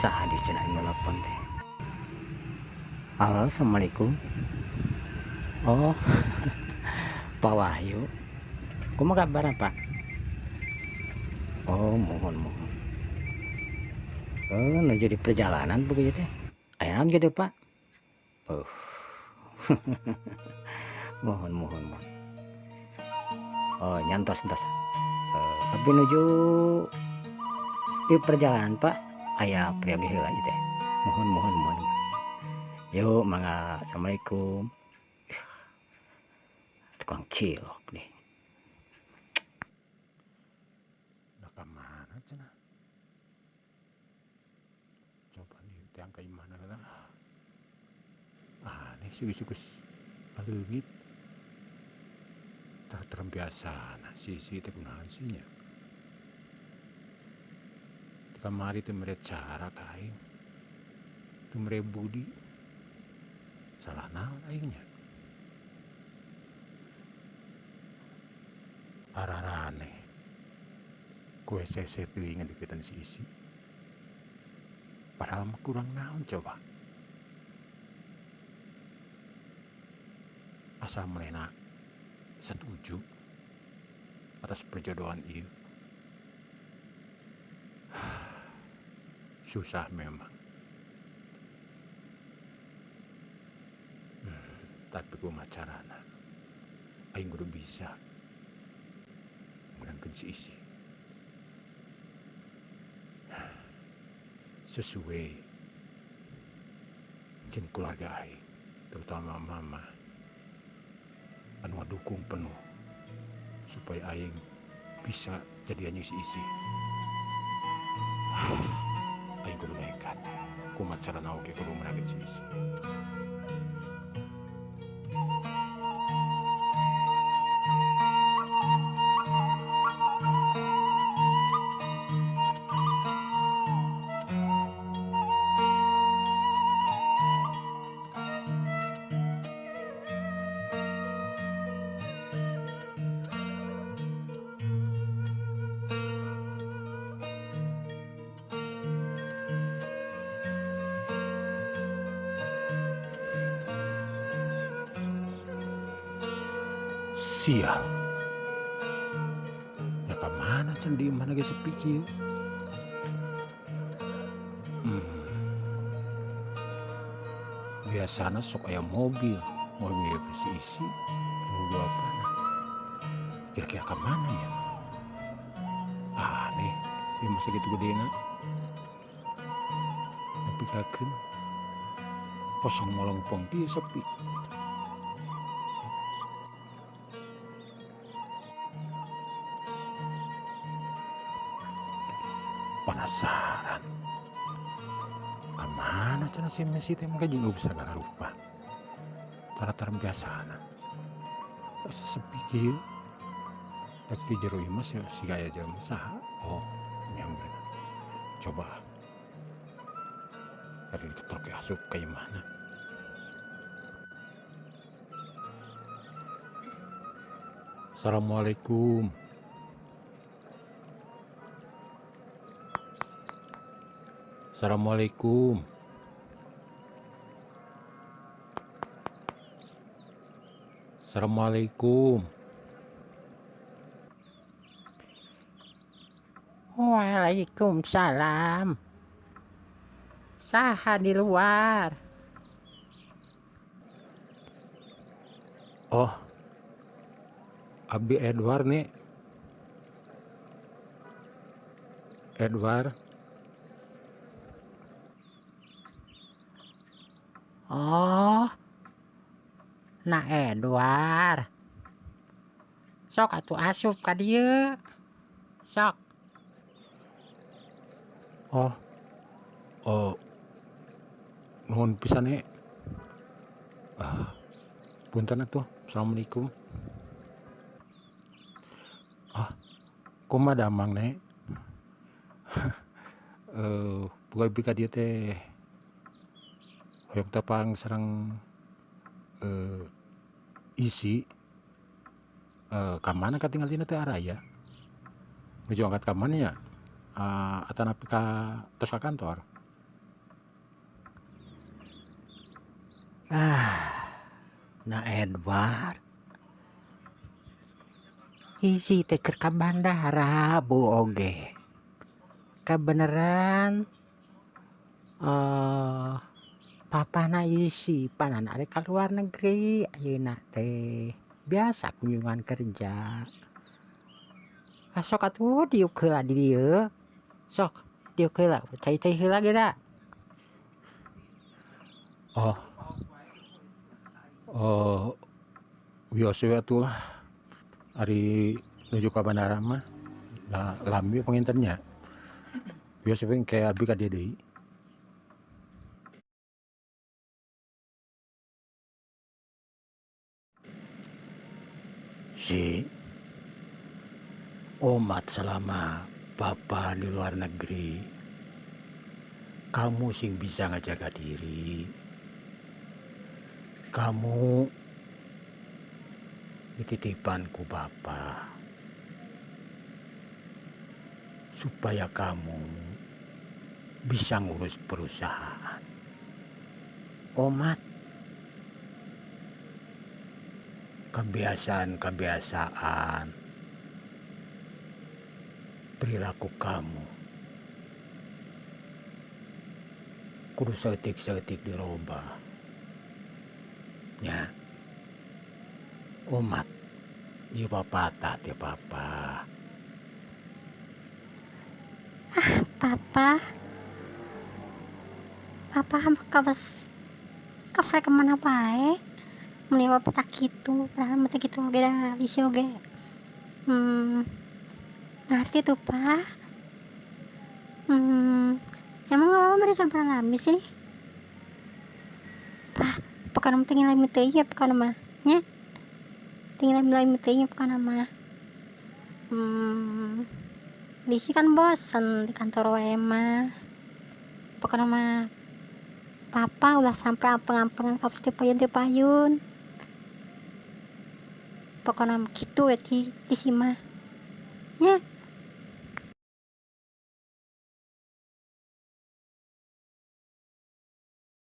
Saha di cenah nelpon teh? Halo, assalamualaikum. Oh, Pak Wahyu. Kumaha kabar, Pak? Oh, mohon mohon. Oh, nuju di perjalanan begitu teh. Aya naon gitu, Pak? Oh. Mohon mohon mohon. Oh, nyantos entos. Abdi nuju di perjalanan, Pak. Aya peryogi heula ieu teh. Mohon mohon mohon. Yuk, mangga. Assalamualaikum. Tukang cilok nih. Nah, ka mana cenah? Coba nih teang ka imahna heula. Aneh sih geus ngaleungit. Tah terbiasana si si teh kunaon sih nya. Kamari teh mere cara ka aing. Teu mere budi. Salah naon aing nya? Araraneh. Ku hese teuing ngadeukeutan si Isi. Padahal mah kurang naon coba. Asal manehna setuju atas perjodohan ieu. Susah memang. Tapi kumaha carana aing kudu bisa meunangkeun si Isi. Sesuai jeung keluarga aing, terutama mama anu ngadukung penuh supaya aing bisa jadian jeung si Isi. Aing kudu nekat. Kumaha carana oge kudu meunangkeun si Isi. Sial. Ya ka mana can di imahna ge sepi kieu. Biasana sok aya mobil, mobil si Isi, mobil apana. Kira-kira ka mana ya? Aneh, ieu mah sakitu gedena. Nepikakeun kosong molongpong kieu sepi. Penasaran. Kemana cenah si Messi teh mah jeung geus sagala rupa. Tara-tara biasana. Asa sepi kieu. Tapi jero ieu mah siga aya jelema saha? Oh, nya bener. Coba. Ari diketrok ge asup ka imahna. Assalamualaikum. Assalamualaikum. Assalamualaikum. Waalaikumsalam. Saha di luar? Oh, Abdi Edward nih. Edward. Oh, nah Edward. Sok atuh asup ka dieu. Sok. Oh. Oh. Nuhun pisan nek. Ah, punten atuh. Assalamualaikum. Ah, kumaha damang nek? Buka ka dieu teh hoyong tepang sareng Isi. Ka mana katinggalina teh araya? Nuju angkat ka mana nya? Atanapi ka tos ka kantor? Ah, na Edward. Isi teh keur ka bandara bu oge. Kabeneran papana isi panan arek ka luar negeri ayeuna teh biasa kunjungan kerja. Ah, sok atuh diuk heula di dieu. Sok diuk heula, cai-cai heula geura. Oh. Oh, wios we atuh lah. Ari nuju ka bandara mah da lami panginten nya. Wios we engke abdi ka dieu deui. Si omat selama papa di luar negeri, kamu sing bisa ngajaga diri. Kamu dititipan ku bapa supaya kamu bisa ngurus perusahaan. Omat, kebiasaan-kebiasaan perilaku kamu kudu saeutik-saeutik dirobah. Nya. Omat, ieu papatah teh papa. Ah, papa. Papa kawas kawas rek kemana bae? Meni papa tak kitu, padahal mah teu kitu oge da Lisi oge. Ngarti tuh, Pak. Emang papa bade sabaraha lami sih? Pah, pokona mah teu ngilami teuing ya pokona mah nya. Teu ngilami-lami teuing pokona mah. Lisi kan bosen di kantor wae mah. Pokona mah papa ulah sampai ampeng-ampengan ka ti payun ti payun. Pokona mah kitu we ti Lisi mah. Nya.